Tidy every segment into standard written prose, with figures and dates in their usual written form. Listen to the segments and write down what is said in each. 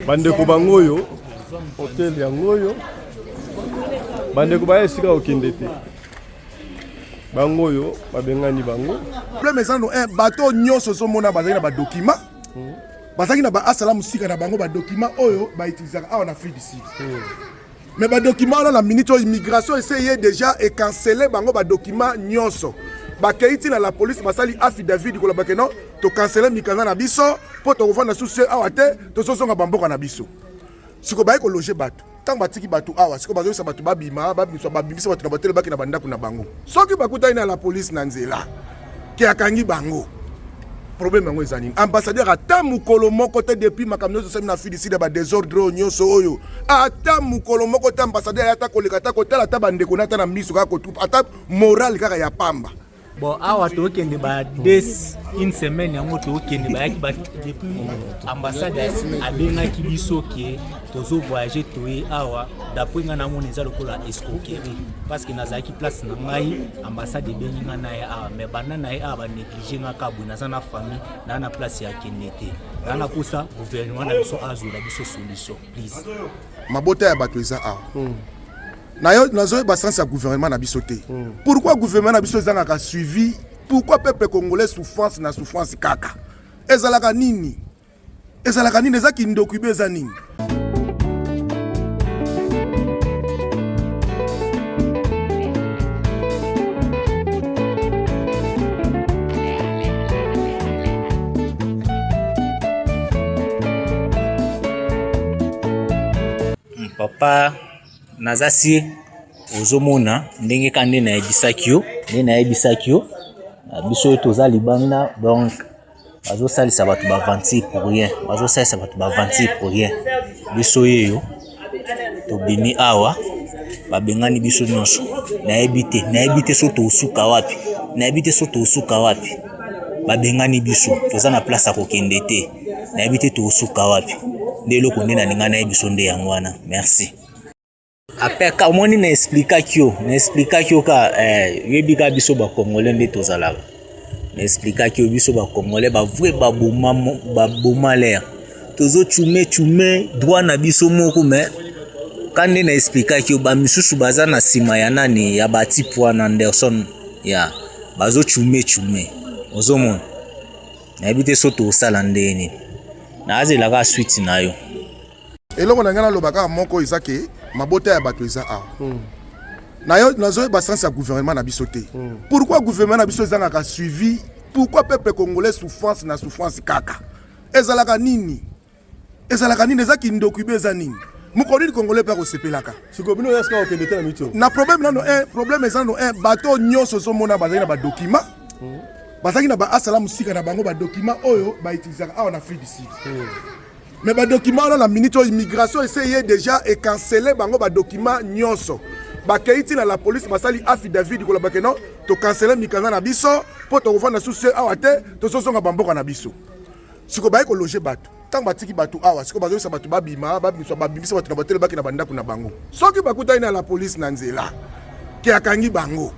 Bandeko bango oyo hotel yango oyo bandeko baya esika kokende te bango oyo babengani bango. Problème eza no bato oyo nyonso ozomona bazalaki na badocument, bazalaki na baasala mosika na bango, badocument oyo bautilisaka awa na Afrique du Sud. Mais badocument wana, na minute oyo, immigration ese ye déjà ecancele bango badocument nyonso. Bakei ntina la police, basali affidavit koloba ke non, tocancele mikanda na biso mpo tokovanda susu awa te, tozozonga bamboka na biso. Sikoyo baye kologer bato. Ntango batiki bato awa, sikoyo bazoyebisa bato babima, babimisa, babimisa bato na batele, baki na bandako na bango. Soki bakutani na la police na nzela ke akangi bango, problème yango eza nini? Ambassadeur ata mokolo moko te, depuis makambo nyonso osali na Afrique du Sud ya badésordre oyo nyonso oyo, ata mokolo moko te ambassadeur aya ata koleka, ata kotala ata bandeko na ata na miso kaka, kotupa ata moral kaka ya pamba. Bon, awa tokende ba des une semaine yango tokende, bayaki ba depuis ambassade abengaki biso ke tozo voyage, toye awa. D'après ngai namona eza lokola escroquerie, parce que nazalaki place na ngai, ambassade ebengi ngai na ye awa, mais banda na ye awa banéglige nga kaka boye. Naza na famille, naa na place ya kende te, naa na posa gouvernement na biso azwela biso solution, please. Mabota ya bato eza awa. Nazoyeba sens ya gouvernement na biso te. Pourquoi gouvernement na biso ezangaka suivi? Pourquoi peuple congolais souffrance na souffrance kaka? Ezalaka nini? Ezalaka nini? Eza kindoki be? Eza nini? Papa, naza si ozomona ndenge ka nde nayebisaki yo, nde nayebisaki yo, biso oyo toza libanda. Donc bazosalisa bato baaventure pour rien, bazosalisa bato baaventure pour rien. Biso yeyo tobimi awa, babengani biso nyonso. Nayebi te, nayebi te so tosuka wapi, nayebi te so tosuka wapi. Babengani biso, toza na place ya kokende te, nayebi te tosuka wapi. Nde eloko nde nalinga nayebi biso nde yango wana. Merci. Apeka omoni, na expliquaki yo, na expliquaki yo ka yoyebi kaka biso bacongolais nde tozalaka. Na expliquaki yo, biso bacongolais bavrai baboma, baboma lere tozocume cume droit na biso moko. Mais ka nde na expliquaki yo, bamisusu baza na nsima ya nani, ya batype wana Anderson ya bazocume cume. Ozomona, nayebi te so tosala ndenge nini, nazelaka suite na yo. Eloko na ngai naloba kaka moko eza ke mabota ya bato eza awa. Nazoyeba sens ya gouvernement na biso te. Pourquoi gouvernement na biso ezangaka suivi? Pourquoi peuple congolais souffrance na souffrance kaka? Ezalaka nini? Ezalaka nini? Eza kindoki be? Eza nini? Mokolo nini congolais mpe akosepelaka? Sikoyo bino oya sika kokende te na miti oyo. Na problème nano problème eza nano bato oyo nyonso ozomona bazalaki na badocument, bazalaki na baasala mosika na bango, badocument oyo bautilisaka awa na Afrique du Sud. Mais badocument wana, na minute oyo, immigration ese ye déjà ecancele bango badocument nyonso. Bakei ntina la police, basali affidavit koloba ke non, tocancele mikanda na biso mpo tokovanda susu awa te, tozozonga bamboka na biso. Sikoyo baye kologer bato. Ntango batiki bato awa, sikoyo bazoyebisa bato babima, babimisa, babimisa bato na batele, baki na bandako na bango. Soki bakutani na la police na nzela ke akangi bango,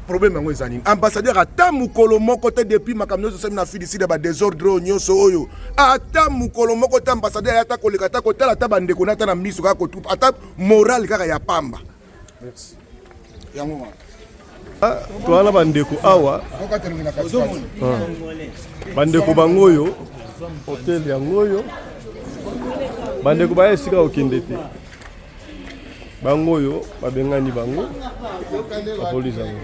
problème yango eza nini? Ambassadeur ata mokolo moko te, depuis makambo nyonso osali na Afrique du Sud ya badésordre oyo nyonso oyo, ata mokolo moko te ambassadeur aya ata koleka, ata kotala ata bandeko na ata na miso kaka, kotupa ata moral kaka ya pamba. Yango wana. Toza na bandeko awa. Bandeko bango oyo hotel yango oyo bandeko baya esika kokende te, bango oyo babengani bango, bapolisi yango.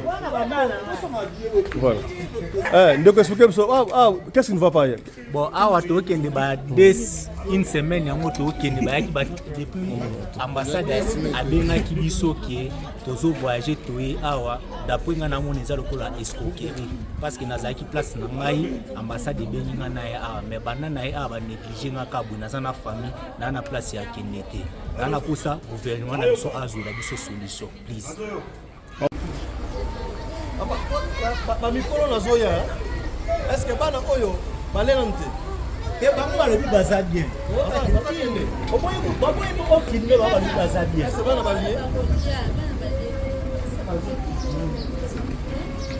Voilà. Ndeko, explique biso. Ah, ah, qu'est-ce qui ne va pas? Bon, awa tokende ba des une semaine yango tokende, bayaki ba depuis ambassade abengaki biso ke tozo voyage, toye awa. D'après ngai namona eza lokola escroquerie, parce que nazalaki place na ngai, ambassade ebengi ngai na ye awa, mais banda na ye awa banéglige nga kaka boye. Naza na famille, naa na place ya kende te, naa na posa gouvernement na biso azwela biso solution, please. Bamikolo nazoya, est-ce bana oyo balela te? Te, bango balobi baza bien. Baboyi ofilme, bango balobi baza bien. Est bana balie?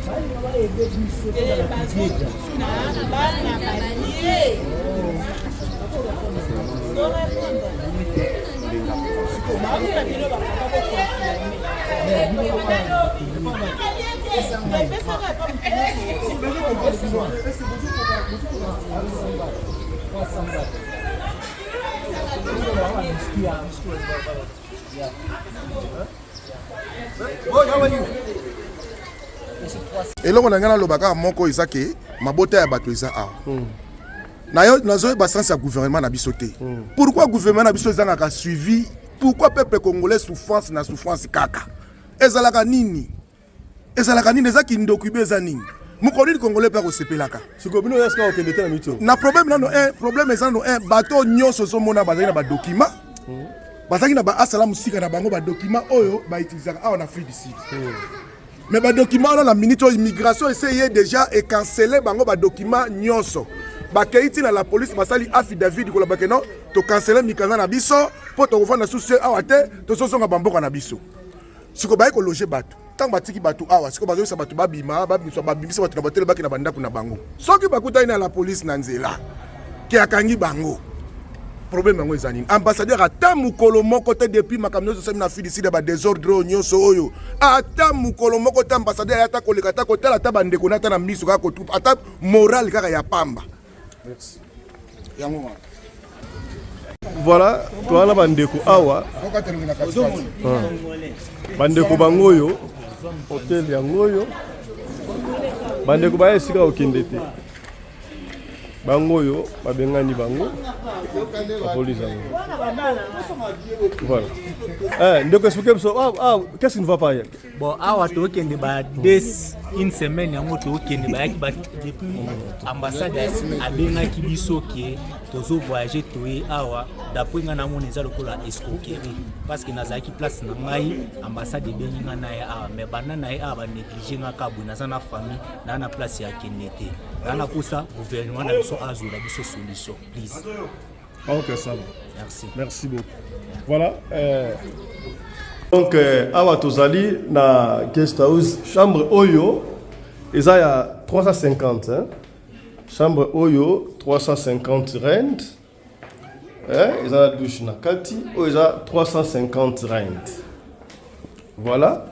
Balinga baaider biso tozala kodiega. Bana balie. Eloko na ngai naloba kaka moko eza ke mabota ya bato eza awa. Nayo nazoyeba sens ya gouvernement na biso te. Pourquoi gouvernement na biso ezangaka suivi? Pourquoi peuple congolais souffrance na souffrance kaka? Ezalaka nini? Ezalaka nini? Eza kindoki be eza nini? Mokolo nini congolais mpe akosepelaka? Sikoyo bino oya sika kokende te na mito. Na problème nano un problème eza nano un bato nyonso ozomona bazalaki na badocument, bazalaki na baasala mosika na bango, badocument oyo bautilisaka awa na Afrique du Sud. Mais badocument wana, na minute oyo immigration ese ye déjà ecancele bango badocument nyonso. Bakei ntina la police, basali affidavit koloba ke non, tocancele mikanda na biso mpo tokovanda susu awa te, tozozonga bamboka na biso. Sikoyo baye kologe bato. Ntango batiki bato awa, sikoyo bazoyebisa bato babima, babimisa, babimisa bato na batele, baki na bandako na bango. Soki bakutani na la police na nzela ke akangi bango, problème yango eza nini? Ambassadeur ata mokolo moko te, depuis makambo nyonso osali na Afrique du Sud ya badésordre oyo nyonso oyo, ata mokolo moko te ambassadeur ata koleka, ata kotala ata bandeko na ata na miso kaka, kotupa ata morale kaka ya pamba. Yango wana. Voilà, toza na bandeko awa. Bandeko bango oyo, hotel yango oyo, bandeko baya esika kokende te. Bango oyo babengani bango, bapolisi yango. Voilà. Eh, ndeko, explique biso. Ah, ah, qu'est-ce qui ne va pas hier? Bon, awa tokende ba des une semaine yango tokende, bayaki ba depuis ambassade abengaki biso ke tozo voyage, toye awa. D'après ngai namona eza lokola escroquerie, parce que nazalaki place na ngai, ambassade ebengi ngai na ye awa, mais banda na ye awa banéglige nga kaka boye. Naza na famille, naa na place ya kende te, naa na posa gouvernement na biso azwela biso solution, please. Ok, ça va. Merci. Merci beaucoup. Voilà. Donc, awa tozali na guest house, chambre oyo eza ya 350, hein? Chambre oyo 350 rand. Eh, eza na douche na kati, oyo eza 350 rand. Voilà.